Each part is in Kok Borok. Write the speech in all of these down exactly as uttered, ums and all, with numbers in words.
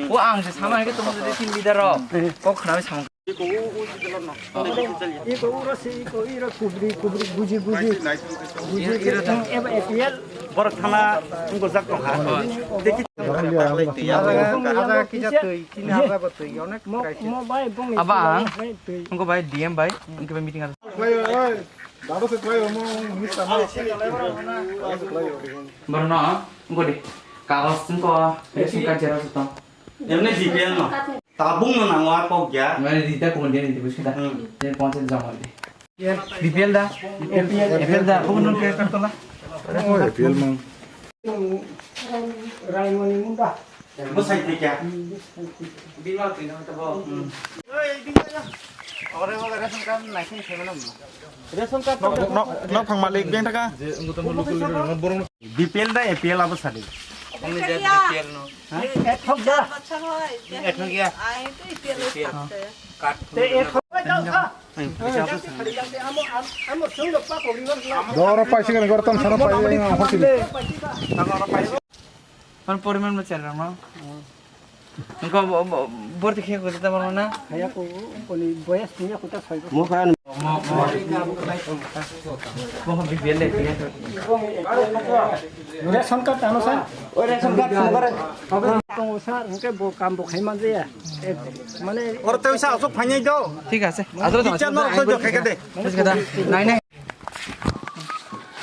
O ang se sama ke tong de tin leader ro. Kok khna sama. Iko uro si iko iro kubri kubri buji buji. Buji buji. Eba A P L. Borok thana wngkojak tongkha. Tei ki- Aja kisa twi, chini aja bo twi, onek mo- crisis. Mo bai bongni Abang, twi. Wngkha bai D M bai, wngkha bai meeting ada. Borno, wngkha di. Kagos wngkha, ration card xerox wngkha. Emne B P L no. Tabung no nango a kok ya. Mane di ta kumun dia ni di busi da. Hmm. Dia ponchayat jama di. B P L da. A P L da. Kumun nun ke kartola. Oh, A P L mang. Raimoni Munda. Bo sai te kya? Bima tu na ta bo. Hmm. Ore mo ration card nai sin khema nam. Ration card. Nok, nok, nok phang malik beng thaka. B P L da A P L abo sadi. Ongni jat B P L no. Ethok da. Ethok ya. Kat. Te ethok da. Doro paisi kan gortam sana pai yang horti. Kon poriman ma cherang no. Engko borti khe ko ta mano na. Haya ko ko ni boyas ni ko ta sai. Mo kan. Mo mo. Mo B P L le. Ration card ano sa? Oi ration card mo kare. Tongo sir, hwnkhe bo kam bo khai man jaya. Mane oro tei sa asuk phainai do. Thik ase. Asuk tong. Teacher no asuk do khai kade. Thik ase. Nai nai.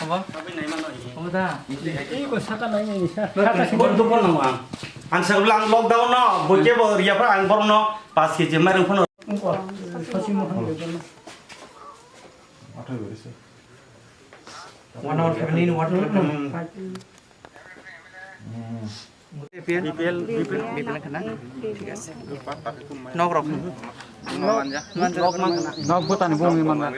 Obo? Obo da? Ei ko saka nai nai sa. Bor dukho nang ang. Ang sa ulang lockdown no, boike bo riya pa ang bor no pas K G mairung phano. One hour khe nini water khe. B P L, B P L, B P L khana. Thik ase. Nok rok. Nok manja. Nok bwtani bongni manja.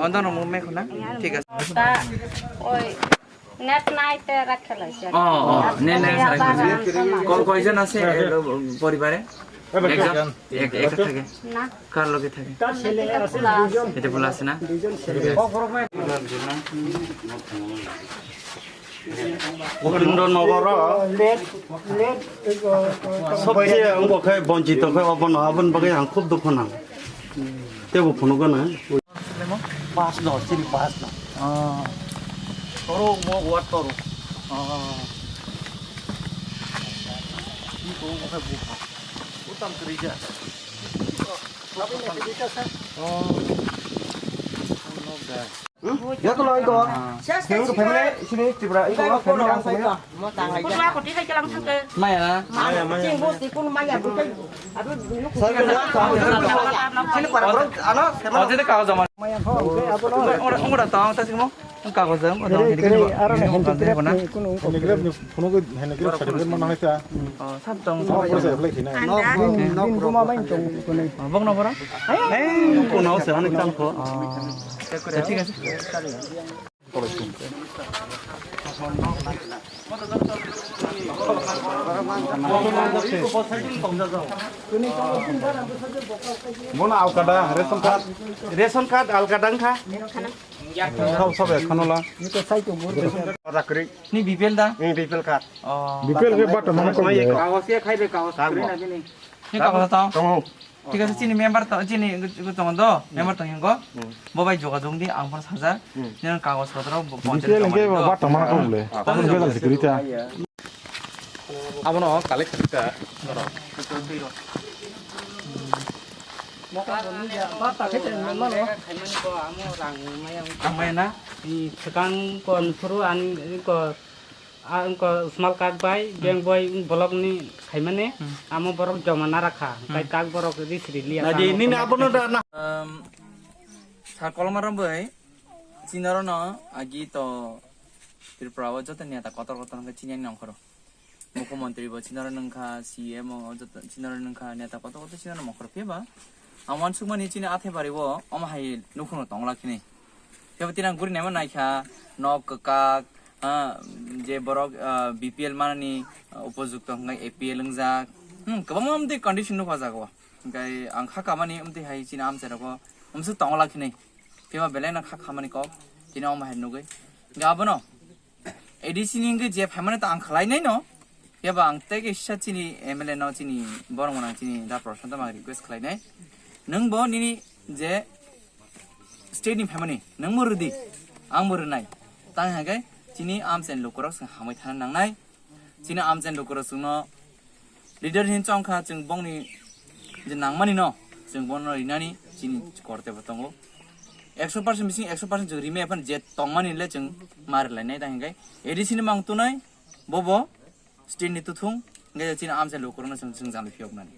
Ondo no mung me khana. Thik ase. Oi, net nai te rakhe lai se. Oh, oh, net nai te rakhe lai se. Ko-, koijon ase, eh, poribare? Ekjon? Ek, ek thake? Na. Kar loge thake? Ete pula ase na? Gobindra Nagar. Sobse wngbo khe bonchit tong khe obono, aboni bagwi ang khub dukhu nang. Tebo phunukgana. Pass no, chini pass no. Ah. Toro mo ward toro. Ah. Ni ko mo khe bupha. Utam krija. Oh. Ya to lai ko. Yang ko family sini Tripura iko family ang ko. Kutwa koti hai kelang thangke. Maya. Maya, maya. Sing bo sikun maya bukai. Aduh, dulu. Saya kena. Sini para bro, ano, saya mau. Ojede kagoj joma. Maya ho, oke, apa lo? Ora, ora tang ta simo. Kagoj jom, ora tang. Aro na handy grab ni kuno. Handy grab ni phone ko handy grab certificate mana hai ta? Oh, sab tong. Oh, apply kina. Din, din buma main tong kuno. Bok na bora? Eh, kuno se ani tang ko. Oh. Thik ase. Bono alkada, ration card. Ration card alkada wngkha. Sab, sab ekhono la. Ni B P L da? Ni B P L card. Oh. B P L ke bata mana ko ye? Kagos ya khai de, kagos kri na bini. Ni kagos ta? Tongo. Thik ase, chini member to, chini tongo do, member tong hingo. Hmm. Bo bai jogajog di, ang phano sajak. Hmm. Nini kagoj potro bo B P L hingke bo bata mana kok le. Tamo jogajog. Aboni gajal security ta. Abono collect kha. Ang maya na, swkang kon phuru ani ko A, wngkha small kak bai, hmm, bank bai, wng block ni khaimani, hmm, amo borok joma nara kha, hmm, tai kak borok ri sri liya. Nadi, tamo nini abono da na. Um, sir Kolomaram bai, chinaro no agi to Tripura o joto neta kotor kotor hwnkhe chini ani nongkhoro. Mukhyamantri bo chinaro nungkha, C M o joto chinaro nungkha, neta kotor kotor chinaro nongkhoro. Phiya ba, ang uansukmani chini Athebari o, omo hai nukhungno tongla khini. Phiya ba tini ang guri naima naikha, nok kwkak, ah, je borok, ah, B P L manani, ah, upojukto hwnkhe A P L wngjak. Hmm, kwbangma amtwi condition nukha o jaga o. Hwnkhe ang kha kamani amtwi hai chini amchai rogo umsuk tongo lakhinai. Phiya belai no kha khamani kok, chini omo hai nugwi. Hwnkhe abono A D C ni hwnkhe je phaimani ta ang khlainai no. Phiya ba ang tei kaisa chini M L A no, chini borok mwnang chini da Prashant no ang request khlainai. Nwng bo nini je state ni phaimani, nwng bo rwdi, ang bo rwnai. Tang hwnkhe chini amchaini lukurok chwng hamwi thana nangnai. Chini amchaini lukurok chwngno leader hin chongkha, chwng bongni je nangmani no chwng bono rinani chini korte bo tongo. Ekso percent bising ekso percent chwng rimai aphano je tongmani le chwng ma rwlainai, tang hwnkhe A D C ni mang tunai, bobo state ni tuthung, hwnkhe chini amchaini lukurokno chwng, chwng jani phiyoknani.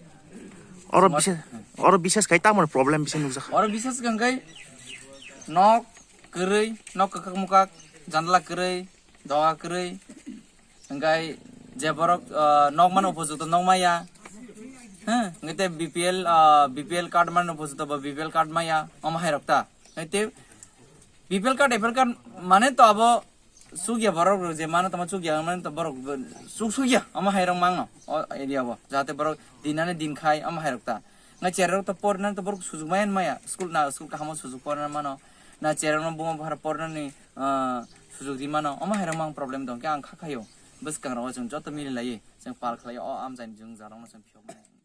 Oro Somaj-, bises, oro bises khai tamo problem bisi nukjakha. Oro bises hwnkhe nok kwrwi, nok kwkhak mukhak, jandala kwrwi, doga kwrwi, hwnkhe je borok, ah, nok mano upojukto nok maya, ha, hwnkhe tei B P L, ah, B P L card mano upojukto bo B P L card maya, omo hai rok ta. Hwnkhe tei B P L card, A P L card mane to abo sukya borok rok je mano tamo sukya mane to borok bo suk sukya omo hai rok mangno o area bo, jate borok dinani din khai omo hai rok ta. Ngai cherok to pornani to borok sujuk maya maya, school na school kahamo sujuk porna mano, na cherok no buma bahar pornani, ah, sujuk di mano, omo hai rok mang problem dong khe ang kha khayo. Bwskang rok chwng joto mili lai chwng pal khlai o amchaini jwng jarok no chwng phiyok maya.